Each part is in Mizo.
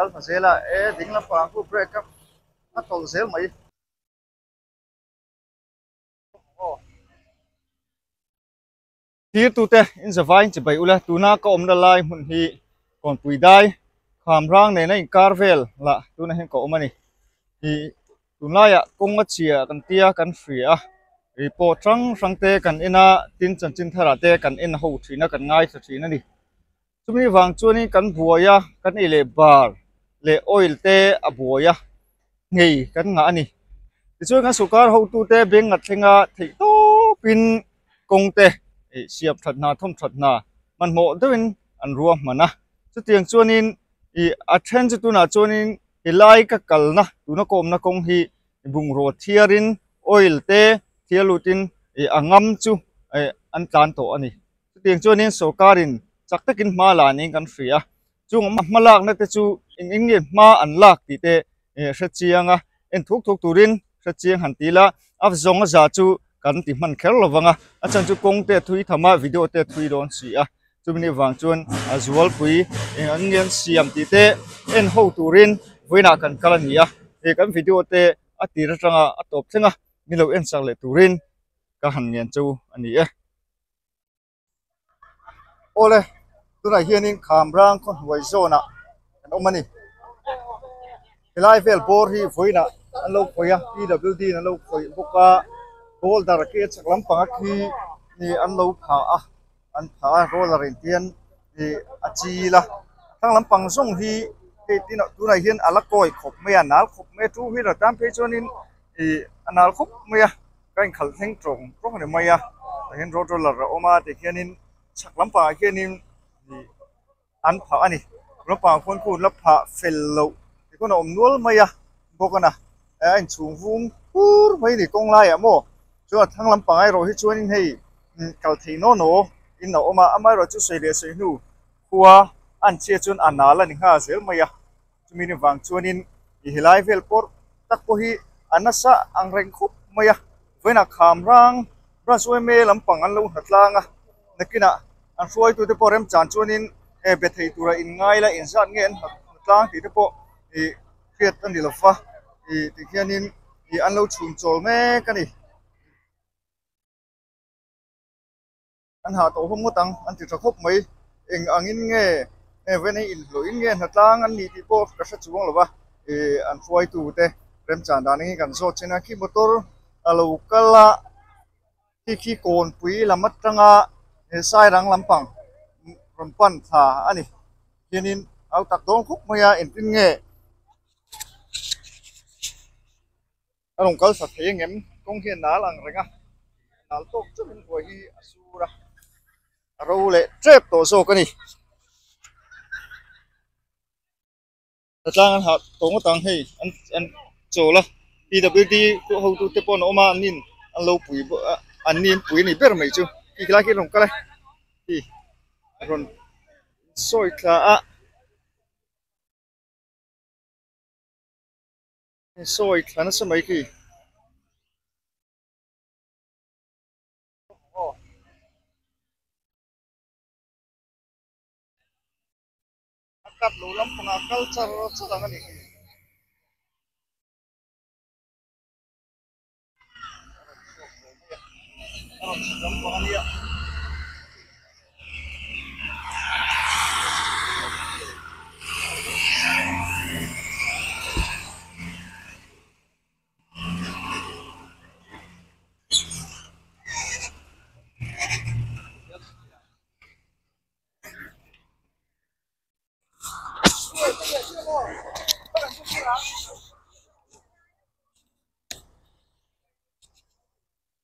kal hma zel a e ding lampang khu brake a a tawlh zel mai. Thirtute in zavai in chibai ula tuna ka awmna lai hmun hi Kawnpui dai kham rang nena inkar vel lah tunah hian ka awm a ni. Ih tunlaiah kawng a chhia kan tia kan hria a ri pawh hrang hrang te kan en a tin chanchin tharah te kan en ho thin a kan ngaithla thin a ni. Chumi vang chuanin kan buai a kan ei leh bar leh oil te a buai a ngei kan ngah a ni. Tichuan kan sawrkar hotute beng a thleng a theih tawpin kawng te ih siam that hna thawm that hna hmanhmawh deuhin an ruahman a. Chutiang chuanin ih a then chu tunah chuanin helai ka kalna tuna ka awmna kawng hi bungraw thiarin oil te thiar lutin ih a ngam chu ih an tlan tawh a ni. Chutiang chuanin sawrkarin chak takin hma la niin kan hria a, chung hma lakna te chu eng eng nge hma an lak tih te hre chiang a, en thuk thuk turin hre chiang han ti ila, a zawng a za chu kan ti hman kher lo vang a, a chhan chu kawng te a thui tham a, video te a thui dawn si a, chumi ni vang chuan a zualpui eng ang nge an siam tih te en ho turin vawiinah kan kal a ni a, hei kan video te a tir atanga a tawp thleng a, min lo en chak leh turin ka han ngen chu a ni e. Awle tunah hianin Khamrang khaw hnuai zawnah an awm a ni. Helai vel bawr hi vawiinah an lo khawih a P W D in an lo khawih bawk a boulder khi a chhak lampang a khi an lo phah a an phah a roller in tihian ih a chil a thlang lampang zawng hi hei tinah tunah hian a la kawi khawp mai a nal khawp mai a two wheeler tan phei chuanin ih a nal khawp mai a. Ka inkhalh thleng tawng tawng a ni mai a tah hian road roller a awm a tikhianin chhak lampangah khianin ih an phah a ni lampangah khuan khu la phah fel loh tikhawn a awm nual mai a bawk a na a inchhung vung fur mai a ni kawng laiah maw chuan a thlang lampangah erawh hi chuanin hei kal thei naw naw in a awm a amaherawhchu sawi leh sawi hnu khua a an chhiat chuan a nal a ni nghal zel mai a. Chumi ni vang chuanin ih helai vel pawr tak pawh hi a nasa ang reng khawp mai a, vawiinah kham rang branch yma lampang an lo hna tlang a, nakinah an hruaitute pawh remchan chuanin he be thei tura inngai la inzat nge an hna tlang tih te pawh ih hriat a ni lova ih tikhianin ih an lo chhun chawl mek a ni. An hah tawh hlawm ngawt ang an ti tha khawp mai. Eng angin nge heng ven hi inhlawhin nge hnatlang an nih tih pawh ka hre chuang lo va, ih an hruaitu te remchan dan angin kan zawt chin a, khi motor a lo kal a, khi khi kawnpui lam atanga he sairang lampang rawn pan thla a ni. Khianin a lo tak dawn khawp mai a, engtin nge A rawn kal thla thei angem? Kawng hian nal ang reng a, nal tawk chauhin ruai hi a sur a, a ro leh tep tawh zawk a ni. Tlang an hah tawh ngawt ang hei an an chawl a, PWD hotu te pawh an awm a, an in an lo pui bawk a, an ni an pui a ni ber mai chu, khi khilai khi a rawn kal a, khi a rawn sawi thla a. Sawi thla nasa mai khi. A cut lo lampangah kal char char ang a ni khi. A rawn chhuk lampang a nia.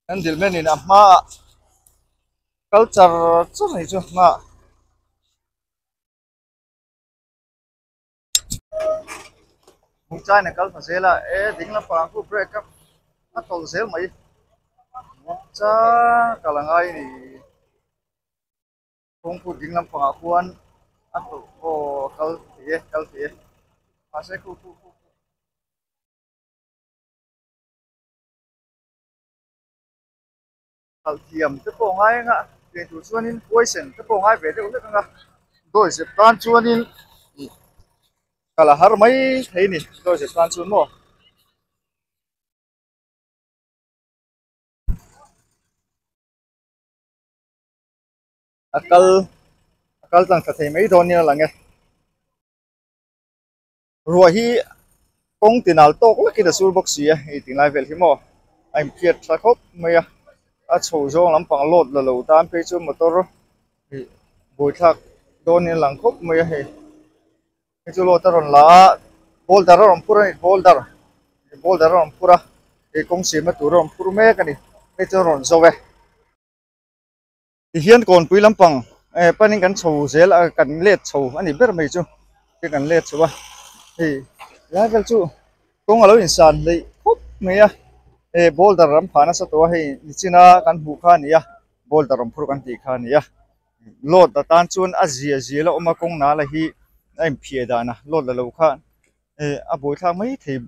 An dil men in a hmaah kal char char a ni chu hmaah. China kal hma zel a e ding lampang khu break a a tawlh zel mai chang kal a ngai a ni. Kawngpui ding lampangah khuan a tawlh aw a kal thei e kal thei e mahse khu khu khu. Kal thiam te pawh a ngai anga pian tur chuanin poison te pawh a ngai ve deuh hlek anga dawizep tan chuanin ih. Kal a har mai thei ni dawi zet tan chuan maw. A kal a kal tlang tha thei mai dawn nia lang e. Ruah hi kawng tinal tawk lekin a sur bawk si a, hei tinglai vel hi maw a inphiat tha khawp mai a, a chho zawng lampang load la lo tan phei chu motor ih buaithlak dawn in a lang khawp mai a hei hei chu load a rawn la a boulder a rawn phur a ni boulder boulder a rawn phur a hei kawng siamna tur a rawn phur mek a ni hei chu a rawn zo e. Tihian kawnpui lampang eh panin kan chho zel a kan let chho a ni ber mai chu te kan let chho a hei lai vel chu kawng a lo insan hleih khawp mai a eh boulder an phah nasa tawh a hei nichina kan hmuh kha a ni a boulder rawn phur kan tih kha a ni a load atan chuan a zia zia la awm a kawng nala hi a inphiah dan a load la lo khan eh a buaithlak mai thei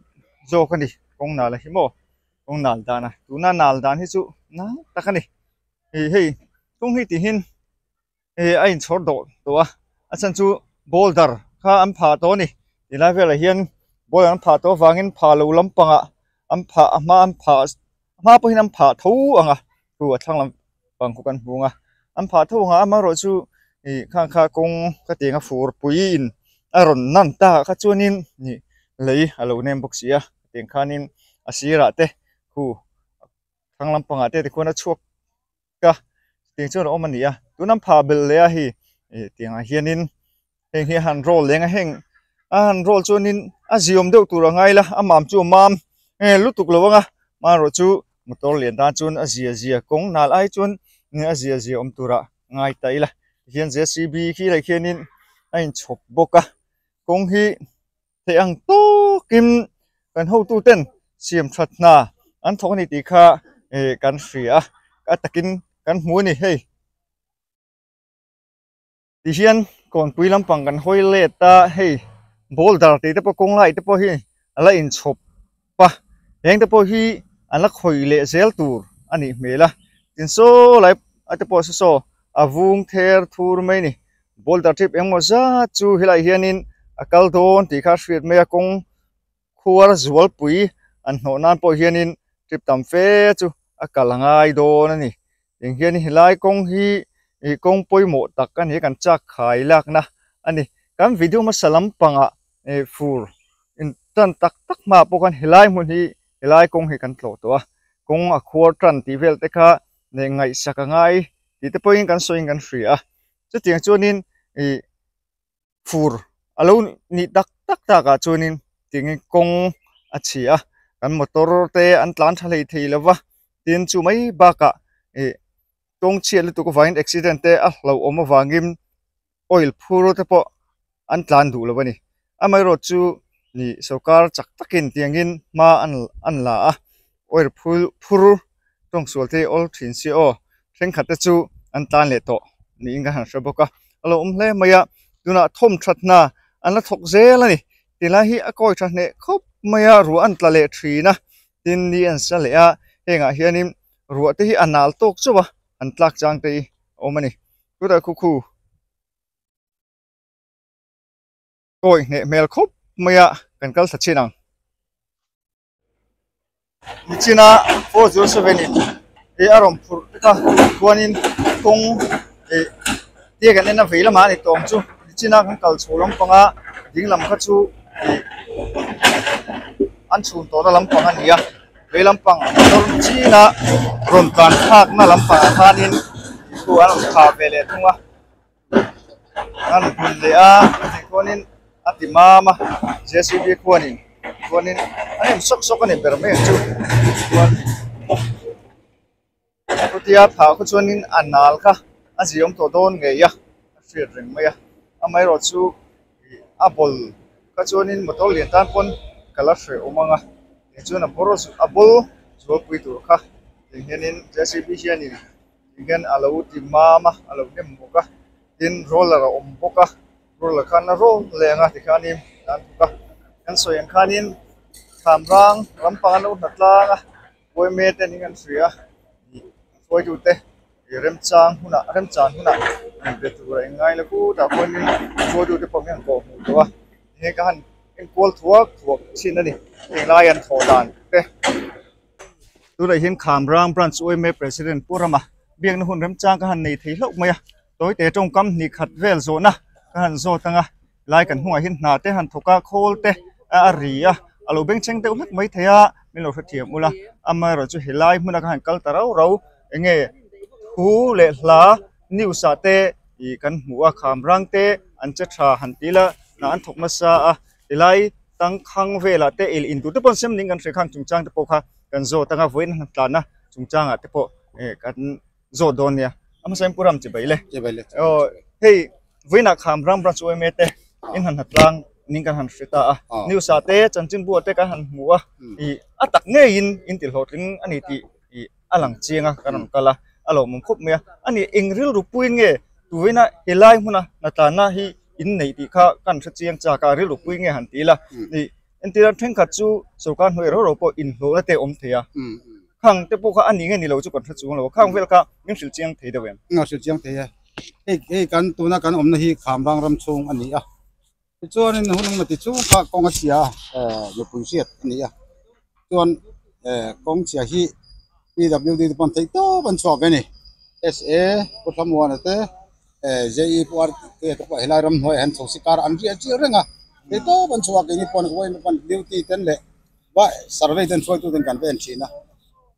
zawk a ni kawng nala hi maw kawng nal dan a tuna nal dan hi chu nal tak a ni. Ih hei kawng hi tihin ih a inchhawr dawh tawh a a chhan chu boulder kha an phah tawh a ni tilai velah hian boulder an phah tawh avangin phah lo lampangah an phah a hma an phah a hma pawhin an phah tho ang a chu a thlang lampang khu kan hmu ang a an phah tho ang a amaherawhchu ih khang kha kawng ka ti ang a fur puiin a rawn nan ta kha chuanin ih lei a lo nem bawk si a tiang khanin a sirah te khu. Thlang lampangah te tikhuan a chhuak a tiang chuan a awm a ni a tuna an phah belh leh a hei ih tiangah hianin heng hi a han roll leng a heng a han roll chuanin a ziawm deuh tur a ngai la a mam chu a mam nge lutuk lo ang a amaherawh chu motor lian tan chuan a zia zia kawng nal ai chuan a zia zia awm turah ngai ta ila tihian j c b khi lai khianin a inchhawp bawk a kawng hi. Theih ang tawkin kan hotuten siam that hna an thawk a ni tih kha ih kan hria a, a takin kan hmu a ni hei. Tihian kawnpui lampang kan hawi let a hei boulder tih te pawh kawng lai te pawh hi a la inchhawp a, heng te pawh hi an la khawih leh zel tur a nih hmel a, tin saw lai a te pawh saw saw a vung ther thur mai a ni. Boulder trip engmaw zat chu helaiah hianin a kal dawn tih kha a hriat mai a kawng khuar zualpui an hnawh nan pawh hianin trip tam fe chu a kal a ngai dawn a ni eng hian helai kawng hi ih kawng pawimawh tak a ni a kan chak khai lakna a ni kan video hmasa lampangah ih fur in tan tak tak hmaah pawh khan helai hmun hi helai kawng hi kan tlawh tawh a kawng a khuar tan tih vel te kha leh ngaihsak a ngai tih te pawhin kan sawiin kan hria a. Chutiang chuanin ih fur a lo nih tak tak takah chuanin tingin kawng a chhi a kan motor te an tlan tha hlei thei lo va tin chu mai bakah ih kawng chhiat lutuk avangin accident te a hlauhawm avangin oil phur te pawh an tlan duh lo a ni amaherawhchu chu ih sorkar chak takin tiangin hma an an la a oil phur phur tawngsual te awl thin si aw thenkhat te chu an tlan leh tawh niin ka han hre bawk a a lo awm hle mai a tunah thawm that hna an la thawk zel a ni tilai hi a kawi tha hneh khawp mai a ruah an tla leh thin a tin ni an sa leh a hengah hianin ruah te hi a nal tawk chauh a an tlak chang te hi a awm a ni chutah khu khu. Kawi hneh hmel khawp mai a kan kal thla chin ang. Nichina 407 in ih a rawn phurh te kha chuanin kawng ih tia kan en a vei lamah a ni tawng chu nichina kan kal chho lampanga ding lam kha chu ih an chhun tawhna lampang a ni a vei lampang motor nichina rawn tlan thlakna lampangah khanin thu an rawn thlah ve leh thung a. An bun leh a tih khuanin a ti mam a j c b khuanin chuanin an en sawk sawk a ni ber mai ang chu chuan chutia phah kha chuanin a nal kha a ziawm tawh dawn ngei a a hriat reng mai a amaherawhchu ih a bawl kha chuanin motor lian tan pawn ka la hreh awm ang a tichuan a bawr a bawl zualpui tur kha tiang hianin j c b hianin. Tihian a lo ti mam a, a lo nem bawk a, tin roller a awm bawk a, roller khan a roll leh ang a tikhanin an thawk a, kan sawi ang khanin thlam rang lampang an lo hna tlang a uaime te niin an hria a, ih hruaitute ih remchang hunah remchan hunah in be tur a eng ngai lo khutah khuanin hruaitute pawh hian an kawh hmuh tawh a, heng ka han. enkual thuak thuak thin a ni heng lai an thawh dan te tunah hian Khamrang Branch UMA President Pu Rama biakna hun remchang ka han nei thei hlauh mai a tawite tawngkam hnih khat vel zawhna ka han zawt ang a lai kan hnungah hian hna te han thawk a khawl te a ri a a lo bengchheng deuh hlek mai thei a min lo hrethiam ula amaherawh chu helai hmuna ka han kal ta rau rau eng nge thu leh hla news ah te ih kan hmuh a kham rang te an che tha han ti ila hna an thawk nasa a tilai tangkhang velah te el in tur te pawh an sem ning kan hre khang chungchang te pawh kha kan zawt anga vawiin han tlan a chungchangah te pawh eh kan zawt dawn nia a hmasa in pu ram chibai le Chibai le. Aw hei vawiinah kham ram branch UMA te in han tlang ning kan han hre ta a news ah te chanchinbu ah te kan han hmu a ih a tak ngeiin in ti hlawhtling a ni tih ih a lang chiang a kan rawn kal a a lawmawm khawp mai a ani eng rilru puiin nge tuina helai hmuna hnatlanna hi in neih tih kha kan hre chiang chak a rilru pui nge han ti ila ih entir a thenkhat chu sorkar hnuai rau rau pawh inhlawhna te a awm thei a khang te pawh kha a ni nge ni lo chu kan hre chuang lo a khang vel kha min hrilh chiang thei deuh em? Nga hrilh chiang thei e hei hei kan tuna kan awmna hi Khamrang ram chhung a ni a tichuanin hun engemaw ti chu kha kawng a chhia a mipui hriat a ni a chuan kawng chhia hi PWD te pawn theih tawp an chhuak ve a ni SA Pu Thlamuana te JE Pu RK te pawh helai ram hnuaiah hian chho sikar an riah chiah reng a theih tawp an chhuak keini pawn uaima pawn duty ten leh va survey ten hruaitu ten kan va en thin a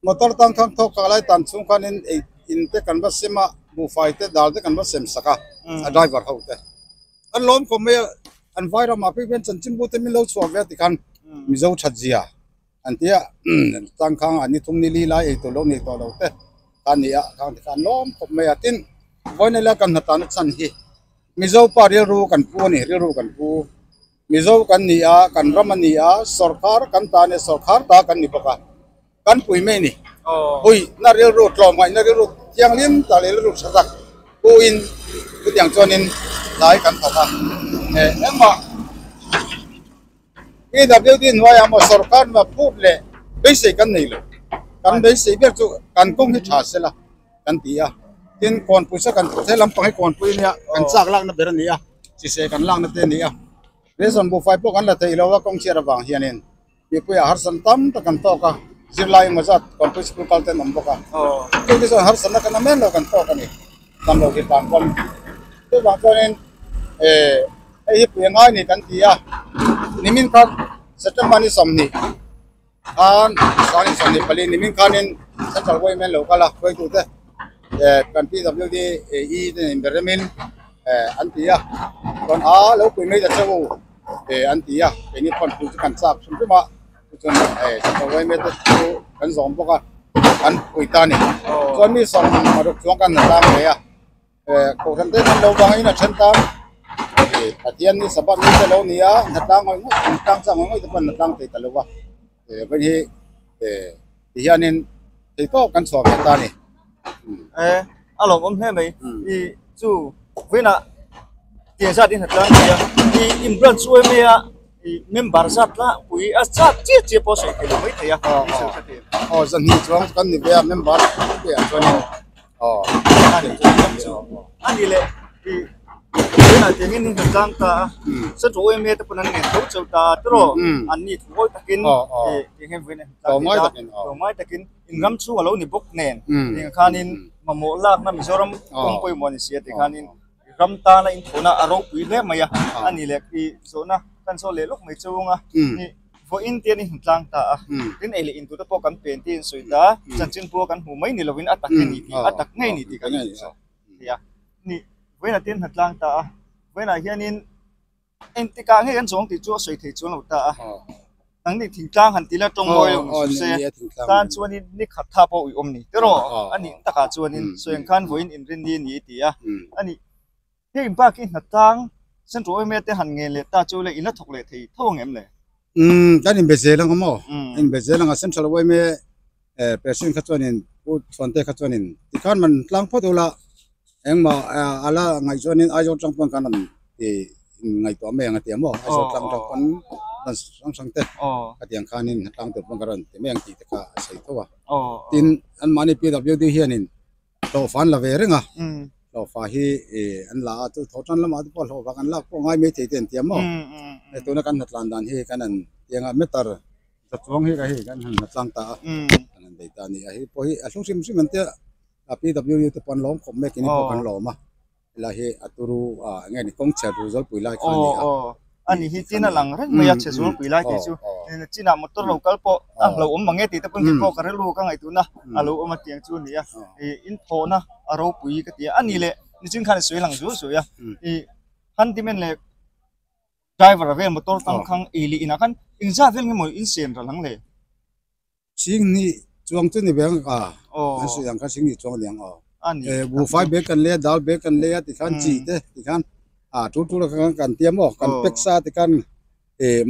motor tan khan thawk kha lai tan chhung khanin ei in te kan va sem a buhfai te dal te kan va sem sak a a driver ho te an lawm khawp mai a an vai ramah phei hian chanchinbu te min lo chhuah ve a tikhan mizo that zia an ti a tangkhang an ni thum ni li lai ei tur lo nei tawh lo te kha a ni a khang te kha an lawm khawp mai a tin vawiin la kan hnatana chan hi mizo pa rilru kan pu a ni rilru kan pu. Mizo kan ni a, kan ram a ni a, sawrkhar kan ta a nia, sawrkhar ta kan ni bawk a, kan pui mai a ni. Puihna rilru, tlawmngaihna rilru thianghlim tak leh rilru tha tak puin chutiang chuanin tlai kan thawk a. Engmah PWD hnuaiah maw sawrkhar hnuaiah phut leh beisei kan nei lo. Kan beisei ber chu kan kawng hi tha sela kan ti a, tin kawnpui saw kan he lampang hi kawnpui a nia, kan chak lakna ber a ni a. Chiseh kan lakna te a ni a, ration buhfai pawh kan la theih lo a kawng chhiat avang hianin mipuiah harsatna tam tak kan tawk a, zirlai emaw zat kawnpui school kal te an awm bawk a, chungte chuan harsatna kan awm em lo kan tawk a ni, dam lo hi tlan pawn chuvang chuanin eh hei hi pui a ngai ni kan ti a, nimin khan September ni 20 khan sangin 24 nimin khanin Central Women lo kal a hruaitute eh kan PWD E te nen inberemin eh an ti a chuan a lo pui mai ta cheu eh an ti a keini pawn pui chu kan chak hrim hrim a chuan eh Central Women te chu kan zawm bawk a an pui ta a ni chuan mi 60 chuang kan la tlang ve a. Eh kohhran te kan lo vangin a then tan eh Pathian ni Sabbath ni te lo ni a hnatlang ngawih ngawih hnatlang chang ngawih ngawih te pawh hnatlang thei ta lo va eh vawiin hi eh ti hianin thei tawk kan chhuah ve ta a ni. Eh a lawmawm hle mai i chu vawiinah tiang zat in hnatlang thei a i in branch chu em a i member zat lah pui a zat chiah chiah pawh sawi thei lo mai thei a aw zahnih chuang kan ni ve a member te ah chuanin. Ani leh i tunah tiang in hna tlang ta a central yma te pawn an ngen tho cheu ta tiraw an ni thu awi takin i tiang hian vawiin a hna tlang thei ta tlawmngai takin in ram chhung a lo ni bawk nen tiang khanin mamawh lakna Mizoram kawng pawimawh a ni si a tikhanin ram tana inthawhna a ropui hle mai a ani leh i zawhna kan saw leh lawk mai chunga i vawiin te an inhmu tlang ta a tin ei leh in tur te pawh kan pen te in sawi ta chanchin pawh kan hmu mai ni lovin a tak nge ni tih a tak ngei ni tih kan hmu thei a ni vawiin ah te an hmu tlang ta a vawiin ah hianin engtikah nge kan zawng tih chu a sawi thei chuang lo ta a. Nangni thingtlang han ti la tawng mawi lo ni se tan chuanin ni khat tha pawh ui awm ni tiraw a nih takah chuanin sawi ang khan vawiin inrin ni ni i ti a a nih hei bak hi hnatlang Central yma te han ngen leh ta chu le in la thawk leh thei tho ang em le? Umm kan inbe zel ang maw inbe zel ang a Central yma President kha chuanin Pu Chhuante kha chuanin tikhan man tlang phawt ula engmah a la ngaih chuanin Aizawl tang pawn kan rawn ti ngaihtuah mai ang a ti a maw Aizawl tlang tang pawn dan hrang hrang te khatiang khanin tlang tur pawn kan rawn ti mai ang tih te kha a sawi tho a tin anmahni PWD hianin hlawhfan la ve reng a. Hlawhfa hi an la a, chu tho tan lamah te pawh hlawhfa kan lak pawh ngai mai thei te an ti a maw? Tuna kan hnatlan dan hi kan han tiang a, meter za chuang hi ka hei kan han hnatlang ta a, kan han bei ta a ni. A hei pawh hi a hlu hrim hrim an tia, a PWD te pawh an lawm khawp mai, keini pawh kan lawm a, helai hi a turu a eng nge ni kawng chher ru zawlpui lai kha a ni a. Ani hi chin a lang reng mai a, chhe zualpui lai tih chu chinah motor lo kal pawh a hlauhawm mang e tih te pawn kei pawh ka rilru ka ngaihtuahna a lo awm a tiang chu a ni a, ih in thawhna a ropui ka ti a, ani leh nichin khan i sawi lang zual zuai a, ih handyman leh driver vel motor tangkhang ei leh inah khan engzat vel nge maw in sen ral ang le? Singhnih chuang chu ni ve ang a, an sawi ang kha singhnih chuang a ni ang aw. Buhfai bag kan lei a, dal bag kan lei a tikhan chi te tikhan a tul tul a khan kan tiam aw, kan pack sa tikhan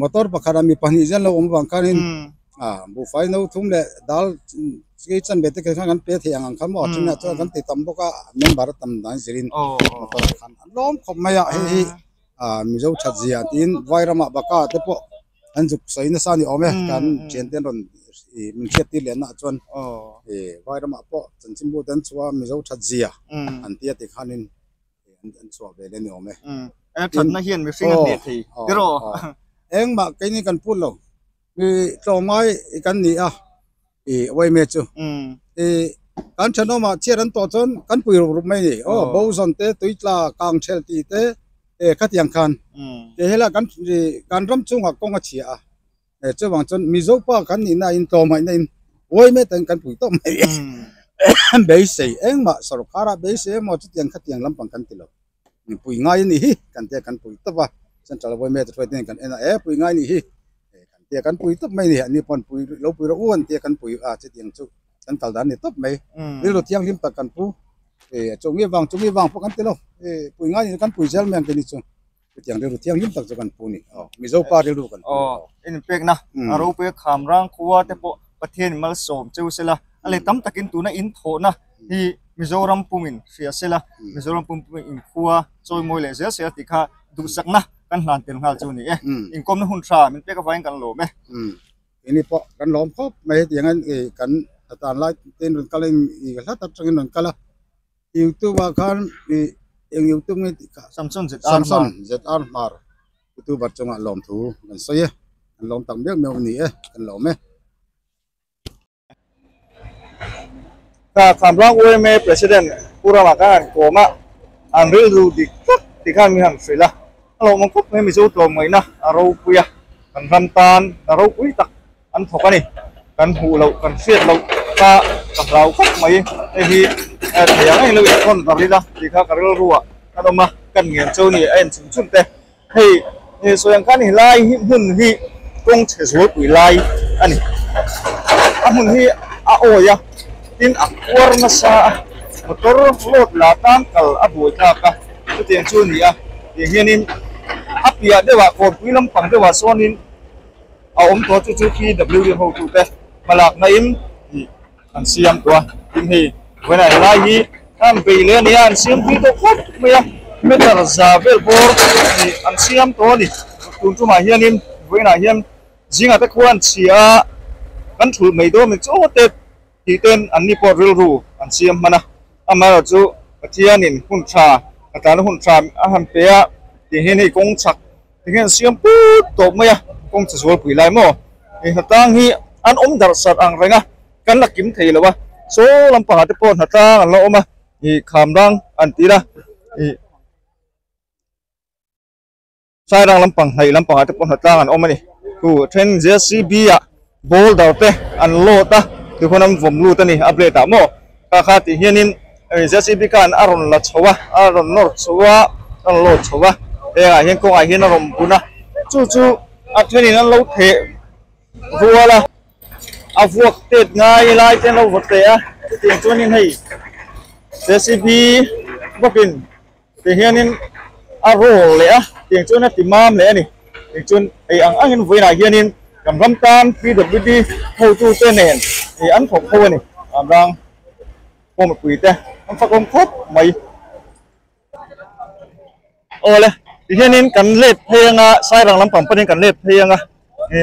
motor pakhat ah mi pahnih zel lo awm avang khanin buhfai no thum leh dal chi chan ve te khan kan pe thei ang ang kha maw thinah chuan kan ti tam bawk a, member a tam dan zirin motor ah khan an lawm khawp mai a, hei hi Mizo that zia tiin Vairamah Baka te pawh an zuk sawi nasa ni awm e kan thian te an rawn ih min hriat tir leh naah chuan ih vai ramah pawh chanchinbu te an chhuah a mizo that zia an tia ti khanin an chhuah ve leh ni awm e thatna hian mihring a hneh thei tiraw engmah keini kan put lo mi tlawmngai kan ni a ih uaime chu ih kan thenawmah chhiat an tawh chuan kan pui rup rup mai a ni aw bo zawn te tui tla kang ṭhel tih te eh khatiang khan kei helai kan ih kan ram chungah kawng a chhia a eh chuvang chuan Mizo pa kan nihna in tlawmngaihna in uaime ten kan pui tawp mai beisei engmah sorkar ah beisei emaw chutiang khatiang lampang kan ti lo. Pui ngai a nih hi kan tia kan pui tawp a central appointment te hruai ten kan en a e pui ngai a nih hi kan tia kan pui tawp mai a ni ani pawn pui lo pui rawh u an tia kan pui a chutiang chu kan kal dan a ni tawp mai rilru thianghlim tak kan pu e chumi vang chumi vang pawh kan ti lo e pui ngai a nih kan pui zel mai ang keini chu chutiang rilru thianghlim tak chu kan pu a ni aw mizo pa rilru kan pu aw inpekna a ropui kham rang khua te pawh Pathian malsawm cheu sela a leh tam takin tuna in thawhna hi Mizoram pumin hria sela Mizoram pum pumin inkhua chawimawi leh zel sela tih kha duhsakna kan hlan tel nghal chu a ni e. Inkawmna hun tha min pek avangin kan lawm e. Keini pawh kan lawm khawp mai hetiang hian kan tan lai te in rawn kal a hla tak atangin rawn kal a youtube ah khan eng youtube nge tih kha Samson ZR Hmar Samson ZR Hmar youtuber chungah lawmthu kan sawi e kan lawm tak miau miau a ni e kan lawm e. Khamrang UMA President Pu Rama khan an kawm a, an rilru dik tak ti khan min han hrilh a, a lawmawm khawp mai Mizo tlawmngaihna a ropui a, kan ram tan a ropui tak an thawk a ni, kan hmuh loh kan hriat loh kha ka hlau khawp mai, hei hi thei ang englo inhawn ta ril a tih kha ka rilru ah kan awm a, kan ngen chu ni a en chhun chhun te. Hei sawi ang khan helai hi hmun hi kawng chhe zualpui lai a ni. A hmun hi a awi a, tin a kuar nasa a, motor load la tan kal a buai thlak a, chutiang chu a ni a. Tiang hianin a piah deuhah kawnpui lampang deuhah sawnin a awm tawh a, chu chu PWD hotute hmalakna in ih an siam tawh a tin hei vawiinah helai hi an bei leh a ni a an siam pui tawh khawp mai a meter za vel bawr ih an siam tawh a ni tun tumah hianin vawiinah hian zingah te khuan chhia a kan thulh mai dawn min chaw te tih ten an ni pawh rilru an siam hman a amaherawhchu Pathianin hun tha a tlana hun tha a han pe a tih hian hei kawng chhak Ti hian siam put tawp mai a, kawng che zualpui lai maw? Hei hnatlang hi an awm darh sarh ang reng a, kan la kim thei lo a, saw lampangah te pawh hnatlang an la awm a, ih khamrang an tir a, ih sairang lampang hnaih lampangah te pawh hnatlang an awm a ni. Thu then JCB ah boulder te an load a, tichuan an vawm lut a ni a blade ah maw? Kha kha tih hianin JCB khan a rawn la chho a, a rawn nawr chho a, a rawn load chho a, hengah hian kawngah hian a rawn bun a, chu chu a thenin an lo theh rual a, a vuak tet ngai lai te an lo vaw teh a, chutiang chuanin hei JCB bawkin Ti hianin a roll leh a, tiang chuan a ti mam leh a ni. Tiang chuan ei ang angin vawiinah hianin kan ram tan PWD hotute nen ei an thawk ho a ni. Amrang pawh mipui te an fakawm khawp mai. Awle, ti hianin kan let phei anga Sairang lampang panin kan let phei anga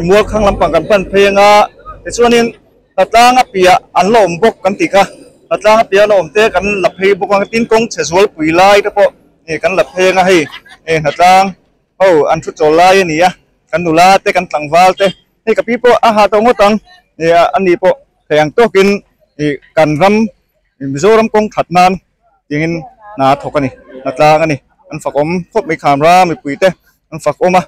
Mualkhang lampang kan pan phei anga tichuanin Tlatlanga piah an la awm bawk kan tih kha. Hnatlang a pian a awm te kan la phei bawk ang tin kawng chhe zual pui lai te pawh ih kan la phei anga hei ih hnatlang ho an thu chawl lai a ni a kan nula te kan tlangval te hei ka pi pawh a ha tawh ngawt ang ih a ni pawh thei ang tawkin ih kan ram Mizoram kawng that nan tingin hna a thawk a ni hnatlang a ni an fakawm khawp mai Khamra mipui te an fakawm a.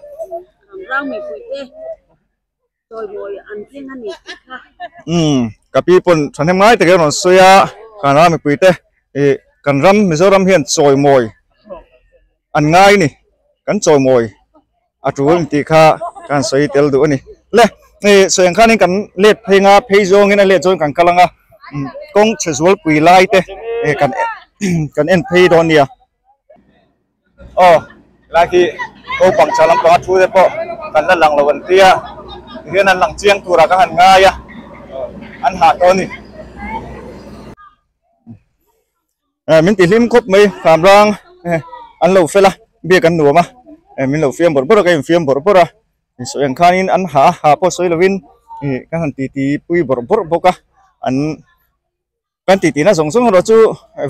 Umm ka pi pawn thahnem ngai takin a rawn sawi a Khamra mipui te ih kan ram Mizoram hian chawimawi an ngai a ni kan chawimawi a tul tih kha ka han sawi tel duh a ni le hei sawi ang khanin kan let phei anga phei zawngin a let zawngin kan kal anga kawng chhe zualpui lai te eh kan kan en phei dawn nia aw helai hi naupang chhah lampanga thu te pawh kan la lang lo an tia tihian an lang chiang turah ka han ngai a an hah tawh a ni. Eh min ti hlim khawp mai Khamrang eh an lo fel a biak an nuam a eh min lo fiam bawrh bawrh a ka infiam bawrh bawrh a sawi ang khanin an ha a ha pawh sawi lovin ih ka han titi pui bawrh bawrh bawk a an kan titi na zawng zawng erawh chu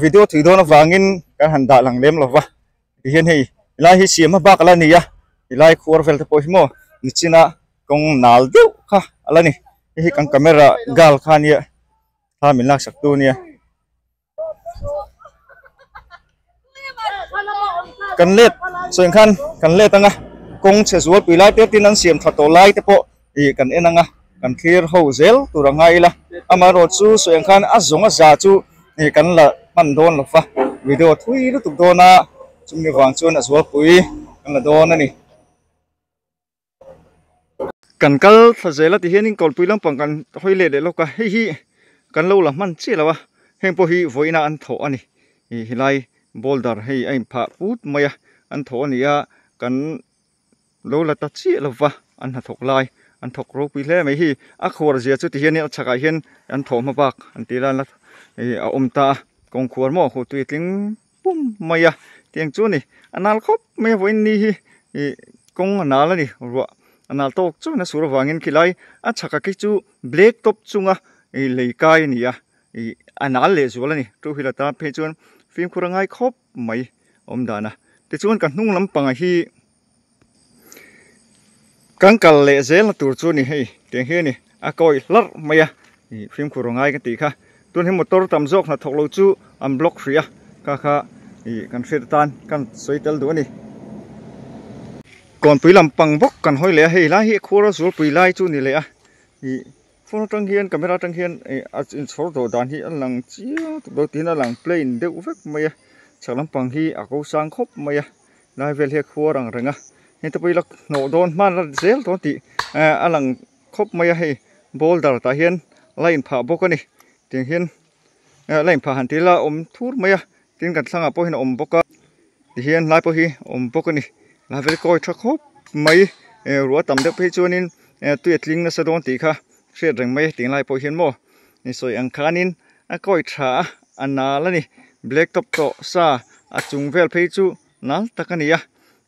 video thui dawn avangin kan han dah lang lem lova tihian hei helai hi siam hma bak a la ni a helai khuar vel te pawh hi maw nichina kawng nal deuh kha a la ni hei hi kan camera girl kha ania thla min laksak tu ania. Kan let sawi khan kan let anga kawng chhe zual pui lai te tin an siam tha tawh lai te pawh ih kan en anga kan thlir ho zel tur a ngai ila amaherawh chu sawi ang khan a zawng a za chu ih kan la hman dawn lo va video thui lutuk dawn a chumi vang chuan a zualpui kan la dawn a ni. Kan kal thla zel a ti hianin kawlpui lampang kan hawi leh leh lawk a hei hi kan lo la hman chiah lo a heng pawh hi vawiina an thawh a ni ih helai boulder hei a inphah put mai a an thawh a ni a kan lo la ta chiah lo va an hnathawk lai an thawk ropui hle mai hei a khuar zia chu ti hianin a chhakah hian an thawh hma bak an tih lai ih a awm ta a kawngkhuar maw huh tui a tling pum mai a tiang chu a ni a nal khawp mai a vawiin ni hi ih kawng a nal a ni ruah a nal tawk chuan a sur avangin khilai a chhak a khi chu black top chunga ih lei kai a ni a ih a nal leh zual a ni two wheeler tan phei chuan fimkhur a ngai khawp mai awm dan a tichuan ka hnung lampangah hi kan kal leh zel na tur chu a ni hei tiang hi a ni a kawi hlarh mai a ih fimkhur a ngai ka tih kha tun hi motor tam zawk hnathawk lo chu an block hrih a kha kha ih kan hriat atan kan sawi tel duh a ni. Kawnpui lampang bawk kan hawi leh a hei lai hi khuar a zualpui lai chu a ni leh a ih phone atang hian camera atang hian ih a inchhawr dawh dan hi a lang chiang tuk lo tiin a lang plain deuh vek mai a chhak lampang hi a ko sang khawp mai a. Lai vel hi a khuar ang reng a heng te pawh hi la hnawh dawn hman la zel dawn tih eh a lang khawp mai a hei boulder tah hian la inphah bawk a ni tiang hian eh la inphah han tih ila a awm thur mai a tin kan thlangah pawh hian a awm bawk a tihian lai pawh hi a awm bawk a ni lai vel kawi tha khawp mai eh ruah tam deuh phei chuanin eh tui a tling nasa dawn tih kha hriat reng mai a tinglai pawh hian maw insawi ang khanin a kawi tha a a nal a ni black top tawh sa a chung vel phei chu nal tak a ni a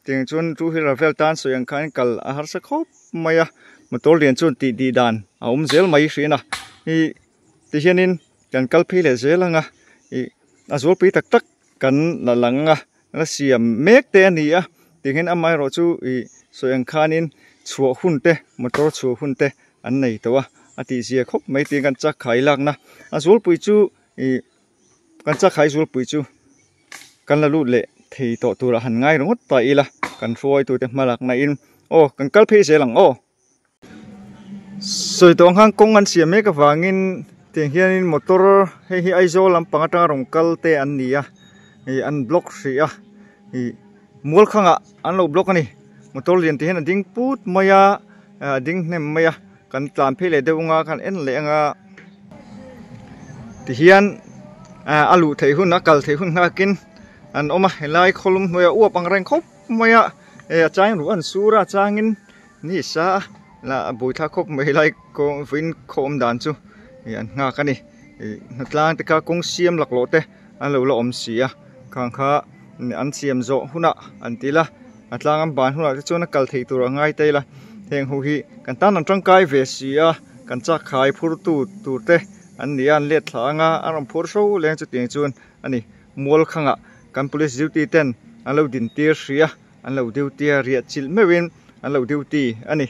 tiang chuan two wheeler vel tan sawi ang khan kal a harsa khawp mai a motor lian chuan tih tih dan a awm zel mai hrin a ih ti hianin kan kal phei leh zel ang a ih a zualpui tak tak kan la lang ang a la siam mek te a ni a tiangin amaherawh chu ih sawi ang khanin chhuah hun te motor chhuah hun te an nei tawh a a tih zia khawp mai tiin kan chak khai lakna a zualpui chu ih kan chak khai zualpui chu kan la lut leh thei tawh tur a han ngai ringawt ta ila kan hruaitute hma lakna in aw kan kal phei zel ang aw. Sawi tawh ang khan kawng an siam mek avangin tiang hianin motor hei hi Aizawl lampang atanga rawn kal te an ni a ih an block hrih a ih mual khangah an lo block a ni motor lian te hian a ding put mai a a ding hnem mai a kan tlan phei leh deuh anga kan en leh anga tihian a luh theih hun a kal theih hun nghakin an awm a helai khawlum hnuaiah uap ang reng khawp mai a a chang ruh an sur a changin ni sa a la a buaithlak khawp mai helai kawng vawiin khaw awm dan chu ih an nghak a ni ih hnatlang te kha kawng siam laklawh te an lo la awm si a khang kha an siam zawh hunah an ti ila a tlang an ban hunah te chuan a kal theih tur a ngai ta ila heng ho hi kan tan an tangkai ve si a kan chak khai phur tu tur te. an ni a an let thla anga a rawn phur hro leng chutiang chuan a ni mual khangah kan police duty ten an lo din tir hrih a an lo duty a riah chilh meuhin an lo duty a ni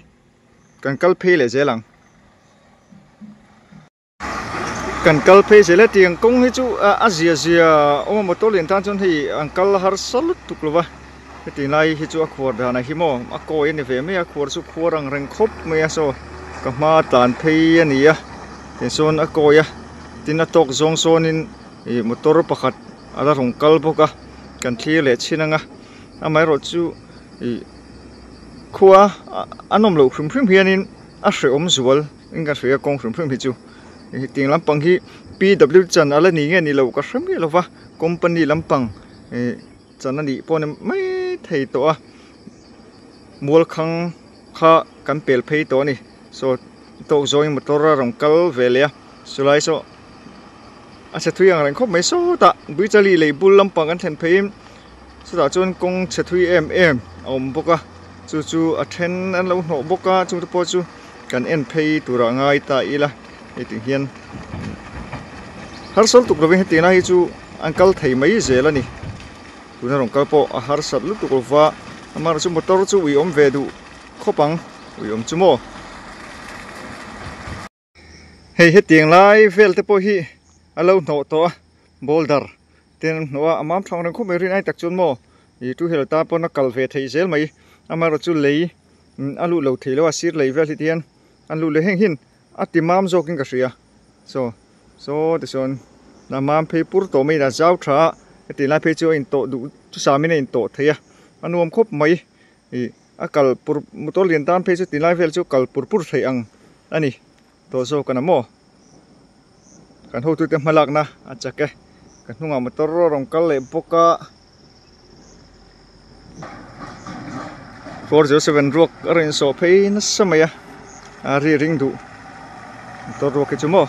kan kal phei leh zel ang. Kan kal phei zel e tiang kawng hi chu a zia zia awm a motor lian tan chuan hei an kal harsa lutuk lo va heti lai hi chu a khuar danah hi maw a kawi a ni ve mai a khuar chu khuar ang reng khawp mai a saw ka hma tlan phei a ni a tichuan a kawi a tin a tawk zawng sawnin ih motor pakhat a la rawn kal bawk a kan thlir leh chhin ang a amaherawh chu ih khua a nawm loh hrim hrim hianin a hrehawm zual. In ka hria kawng hrim hrim hi chu hetiang lampang hi PW chan a la ni nge ni lo ka hre miah lo va company lampang ih chan a nih pawh ni mai thei tawh a mualkhang kha kan pel phei tawh a ni saw tawk zawngin motor a rawn kal ve leh a chulai saw a chhe thui ang reng khawp mai sawtah Buichali lei bul lampang kan thlen pheiin chutah chuan kawng chhe thui em em a awm bawk a chu chu a then an lo hnawh bawk a chungte pawh chu. Kan en phei turah ngai ta ila hei tih hian harsat lutuk lovin hetiang lai hi chu an kal thei mai zel a ni tuna rawn kal pawh a harsat lutuk lova amaherawhchu motor chu ui awm ve duh khawp ang ui awm chu maw hei hetiang lai vel te pawh hi a lo hnawh tawh a boulder te an hnawh a a mam thlang reng khawp mai rin ai tak chuan maw ih two wheeler tan pawn a kal ve theih zel mai amaherawhchu lei. A luh lo thei lo a sir lei vel hi tihian an luh leh heng hin a ti mam zawkin ka hria saw saw tichuan a mam phei pur tawh mai in a zau tha a heti lai phei chu a intawh duh chu samin a intawh thei a a nuam khawp mai ih a kal pur motor lian tan phei chu ti lai vel chu kal pur pur theih ang a ni tawh zawk a na maw kan hotute hmalakna a chak e ka hnungah motor a rawn kal leh bawk a. 407 ruak a rawn insawh phei nasa mai a a ri ring duh motor ruak hi chu maw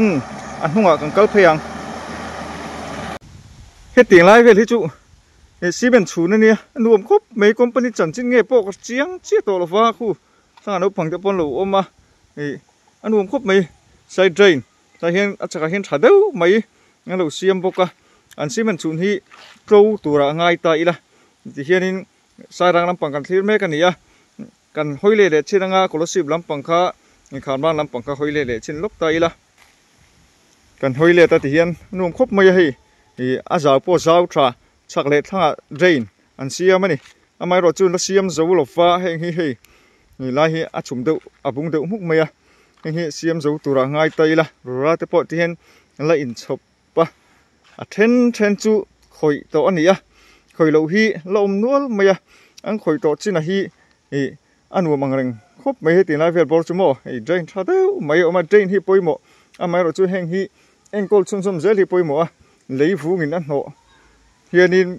umm a hnungah kan kal phei ang hetiang lai vel hi chu he cement chhun ania a nuam khawp mai company chanchin nge pawh ka chiang chiah tawh lo va khu sangha naupang te pawh an lo awm a ih a nuam khawp mai side drain tah hian a chakah hian tha deuh mai an lo siam bawk a an cement chhun hi tlo turah a ngai ta ila tihianin sairang lampang kan thlir mek a ni a kan hawi leh leh chin anga Kolasib lampang kha Khanban lampang kha hawi leh leh chin lawk ta ila kan hawi let a tihian a nuam khawp mai a hei ih a zau pawh zau tha chhak leh thlangah drain an siam a ni amaherawh chu la siam zo lova heng hi hei lai hi a chhum deuh a bung deuh hmuk mai a heng hi siam zo turah ngai ta ila rura te pawh tihian la inchhawp a a then then chu khawih tawh a ni a khawih loh hi la awm nual mai a an khawih tawh chinah hi ih a nuam ang reng khawp mai heti lai vel bawr chu maw hei drain tha deuh mai a awm a drain hi pawimawh amaherawh chu heng hi enkawl chhunzawm zel hi pawimawh a lei vungin a hnawh hianin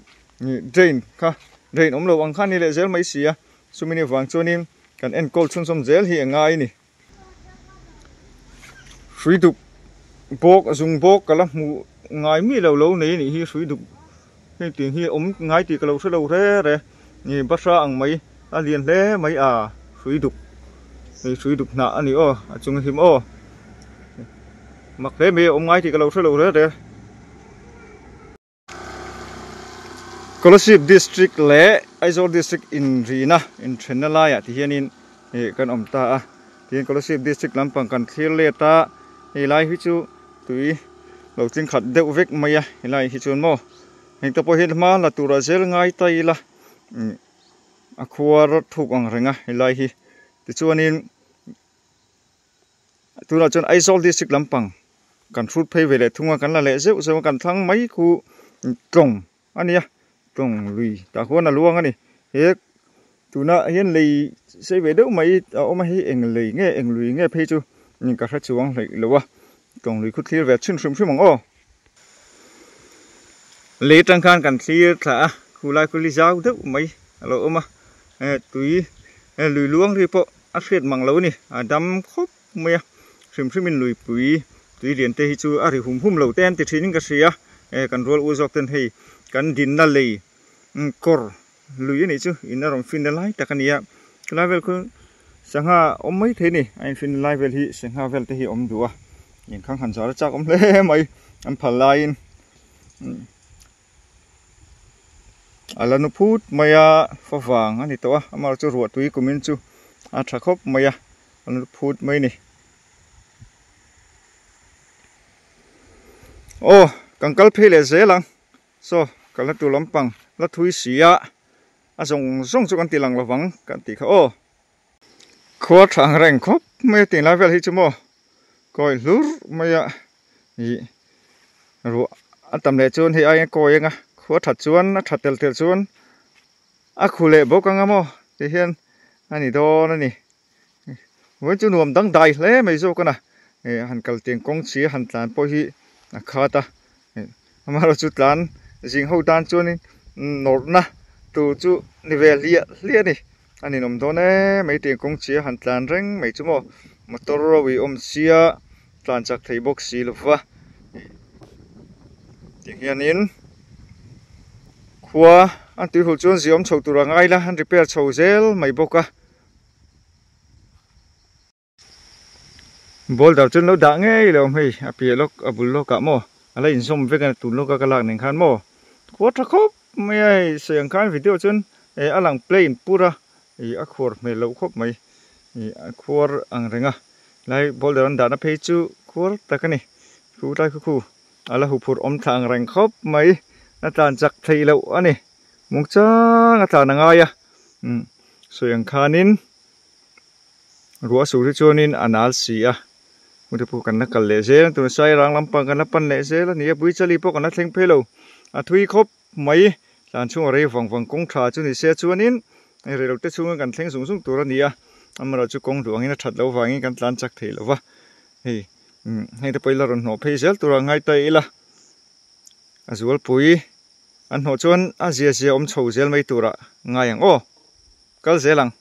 ih drain kha drain awm lo ang kha a ni leh zel mai si a chumi ni vang chuanin kan enkawl chhunzawm zel hi a ngai a ni. Hrui duk bawk zung bawk ka la hmuh ngai miah lo lo nei a nih hi hrui duk hei tih hi awm ngai tih ka lo hre lo re re ni bahra ang mai a lian hle mai a hrui duk hei hrui duk hnah a ni aw a chung hlim aw mak hle mai a awm ngai tih ka lo hre lo re re. Kolasib District leh Aizawl District inrina inthenna laiah ti hianin ih kan awm ta a tin Kolasib District lampang kan thlir let a hei lai hi chu tui lo tling khat deuh vek mai a helai hi chuan maw heng te pawh hi hma la turah zel ngai ta ila ih a khuar thuk ang reng a helai hi tichuanin. Tunah chuan Aizawl district lampang kan hrut phei ve leh thung a, kan la leh zeuh zeuh a, kan thlang mai khu tlawng a nia, tlawng lui tah khuan a luang a ni. He tunah hian lei sei ve deuh mai a awm a, hei eng lei nge eng lui nge phei chu ka hre chuang hleih lo a, tlawng lui khu thlir ve chhin hrim hrim ang aw. Lei atang khan kan thlir thla a, khu lai khu li zau deuh mai a lo awm a, tui lui luang ri pawh a hriat mang lo a ni, a dam khawp mai a, hrim hrim in luipui tui lian te hi chu a ri hum hum lo te an ti thin in ka hria, kan rual u zawk ten hei kan dinna lei kawr lui a nih chu in a rawn fin na lai tak a ni a, helai vel khu sangha awm mai thei a ni, a in fin na lai vel hi sangha vel te hi a awm duh a. Inkhang han zar a chak awm hle mai an phal laiin a la nu phut mai a favang a ni tawh a amaherawhchu chu ruah tui kumin chu a tha khawp mai a a la nu phut mai a ni. Aw kan kal phei leh zel ang saw kalna tur lampang la thui si a a zawng zawng chu kan ti lang lovang kan tih kha aw. Khua tha ang reng khawp mai a tinglai vel hi chu maw kawi hlur mai a ih ruah a tam leh chuan hei aiin a kawi ang a khua that chuan a tha tel tel chuan a khu leh bawk ang a maw ti hian a ni dawn a ni vawiin chu nuam dang dai hle mai zawk a na ih han kal tiang kawng chi a han tlan pawh hi a khat a amaherawhchu tlan zing ho tan chuanin nawrhna tur chu ni ve hliah hliah a ni. A ninawm dawn e mai tiang kawng chi a han tlan reng mai chu maw motor ro i awm sia tlan chak thei bawk si lo va tiang hianin khua an tui hul chuan ziawm chho tur a ngai la an repair chho zel mai bawk a. Boulder chu an lo dah ngei lo hei a piah lawk a bul lawkah maw a la inzawm vek a tun lawka ka lak nen khan maw khua tha khawp mai a hei sawi ang khan video chuan eh a lang plain pur a ih a khuar hmel loh khawp mai ih a khuar ang reng a lai boulder an dahna phei chu khuar tak a ni khu tlai khu khu a la huphurh awm thla ang reng khawp mai a tlan chak theih loh a ni muangchang a tlan a ngai a umm sawi ang khanin. Ruah sur hi chuanin a nal si a, hmute pawh kan la kal leh zel a, tuna sairang lampang kan la pan leh zel a ni a, Buichali pawh kan la thleng phei lo, a thui khawp mai, tlan chhunga rei vang vang kawng tha chu ni se chuanin hei rei lo te chhungin kan thleng zung zung tur a ni a, amaherawh chu kawng duh angin a that loh vangin kan tlan chak thei lo va, hei heng te pawh ila rawn hnawh phei zel tura ngai ta ila, a zualpui an hnawh chuan a zia zia awm chho zel mai tura ngai ang aw, kal zel ang.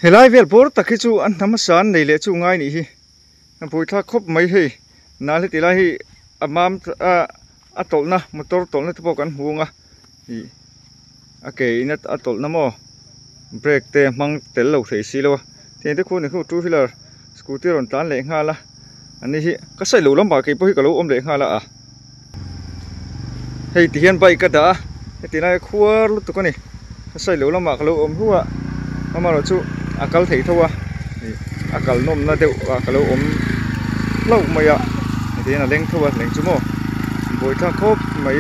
Helai vel bawr tak hi chu an hnam hmasa an nei leh chu ngai nih hi a buaithlak khawp mai hei nal heti lai hi a mam a a tawlhna motor tawlhna te pawh kan hmu ang a ih a ke in a tawlhna maw brake te hmang tel lo thei si lo a tiang te khu ni khu two wheeler scooty a rawn tlan leh nghal a ani hi ka sawi loh lamah kei pawh hi ka lo awm leh nghal a a hei ti hian bike a dah a heti lai a khuar lutuk a ni ka sawi loh lamah ka lo awm hluah a amaherawhchu a kal thei tho a ih a kal nawmna deuh ah ka lo awm hlauh mai a heti hian a leng tho a leng chu maw buaithlak khawp mai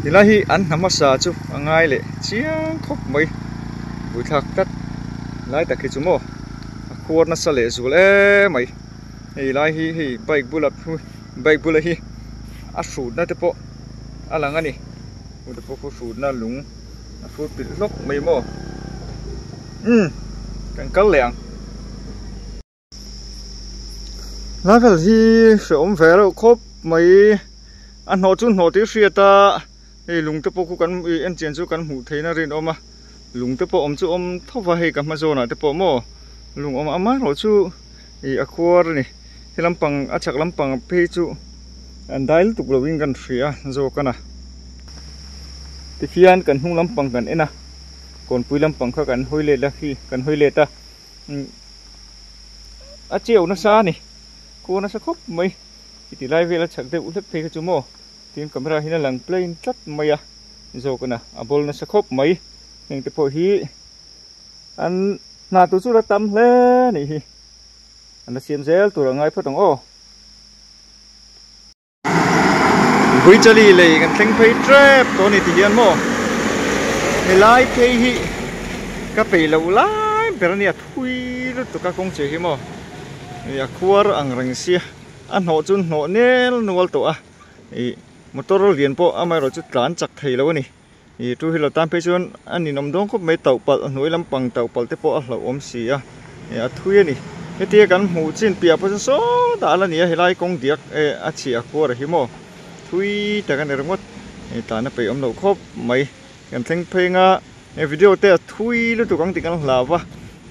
tilai hi an hna hmasa chu a ngai leh chiang khawp mai buaithlak tlat lai tak hi chu maw a khuar nasa leh zual em mai. Hei lai hi hei bike bula bike bula hi a hrutna te pawh a lang a ni hmu te pawh khu hrutna lung a hrut pilh hlawk mai maw umm kan kal leh ang. Lai vel hi hrehawm ve reuh khawp mai a hnawh chu hnawh tih hriat a hei lung te pawh khu kan ih en chian chu kan hmuh theihna rinawm a lung te pawh awm chu awm tho va hei ka hma zawnah te pawh maw lung awm amaherawh chu. Ih a khuar a ni he lampang a chhak lampang phei chu an dai lutuk lovin kan hria zawk a na tikhian kan hnung lampang kan en a kawnpui lampang kha kan hawi let a khi kan hawi let a umm a chiau nasa a ni khuar nasa khawp mai heti lai vel a chhak deuh hlek phei kha chu maw tin camera hian a lang plain tlat mai a zawk a na a bawl nasa khawp mai heng te pawh hi. An hna tur chu la tam hle a nih hi. An la siam zel tur a ngai phawt ang aw. Buichali lei kan thleng phei tep tawh a ni ti hian maw helai phei hi ka peih loh lai ber a nia thui lutuk a kawng che hi maw ih a khuar ang reng sia a hnawh chu hnawh nel nual tawh a ih motor lian pawh amaherawh chu tlan chak thei lo a ni. Ih two wheeler tan phei chuan a ninawm dawn khawp mai tauh palh hnuai lampang tauh palh te pawh a hlauhawm si a ih a thui a ni hetia kan hmuh chin piah pawh chu sawtah a la ni a helai kawng diak eh a chhiah khuar hi maw thui tak a ni ringawt ih tlan a peih awm loh khawp mai kan thleng phei anga he video te a thui lutuk ang tih kan hlau va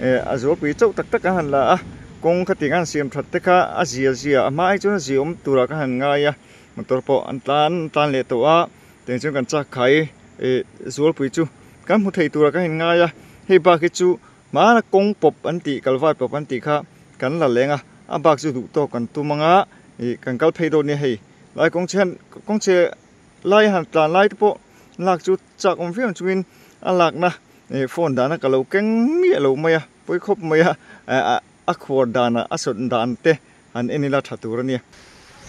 eh a zualpui chauh tak tak an han la a kawng khatiang an siam that te kha a zia zia a hma ai chuan a zia awm turah ka han ngai a motor pawh an tlan tlan leh tawh a. Tiang chuan kan chak khai ih zualpui chu kan hmu thei turah ka in ngai a, hei bak hi chu Hmana kawng pawp an tih kalvat pawp an tih kha kan la leng a a bak chu duh tawk kan tum anga ih kan kal phei dawn nia hei lai kawng chhe hian kawng chhe lai han tlan lai te pawh lak chu chak awm viau chungin a lakna ih phone dahna ka lo keng miah lo mai a pawi khawp mai a ah a khuar danah a sawt dan te han en ila tha tur a nia.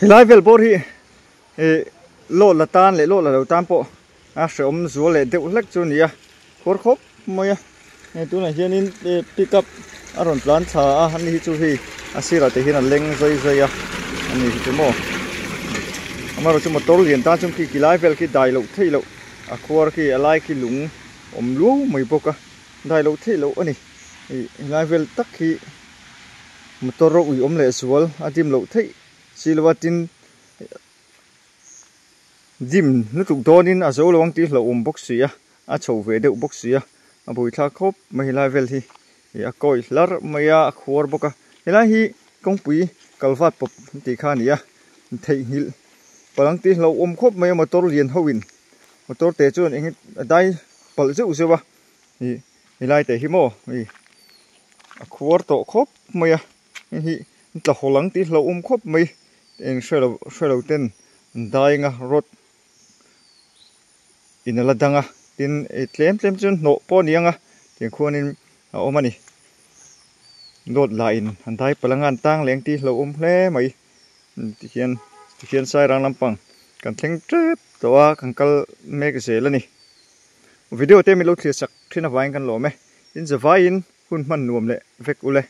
Helai vel bawr hi ih lawt la tan leh lawt la lo tan pawh a hrehawm zual leh deuh hlek chu a ni a khuar khawp mai a hei tunah hianin pick up a rawn tlan thla a ani hi chu hei a sirah te hian a leng zai zai a ani hi chu maw amaherawhchu chu motor lian tan chuan khi ti lai vel khi dai loh theih loh a khuar khi a lai khi lung awm luau mai bawk a dai loh theih loh a ni ih helai vel tak hi motor a ui awm leh zual a dim loh theih si lo a tin. Dim lutuk dawnin a zo lo ang tih hlauhawm bawk si a, a chho ve deuh bawk si a, a buaithlak khawp mai helai vel hi ih a kawi hlar mai a, a khuar bawk a, helai hi kawngpui kalvat pawp an tih kha a ni a, theihnghilh palh ang tih hlauhawm khawp mai a motor lian ho in motor te chuan eng a dai palh zeuh zeuh a, ih helai te hi maw ih a khuar tawh khawp mai a. Hei hi tla haw lang tih hlauhawm khawp mai eng hre lo hre lo ten an dai anga rod in a la dang a tin ih tlem tlem chuan hnawh pawh a ni ang a tiang khuanin a awm a ni load lah in an dai palh anga an tang leng tih hlauhawm hle mai tihian tihian sairang lampang kan thleng tep tawh a kan kal mek zel a ni video te min lo thlir sak thin avangin kan lawm e tin zavaiin hun hman nuam leh vek ule.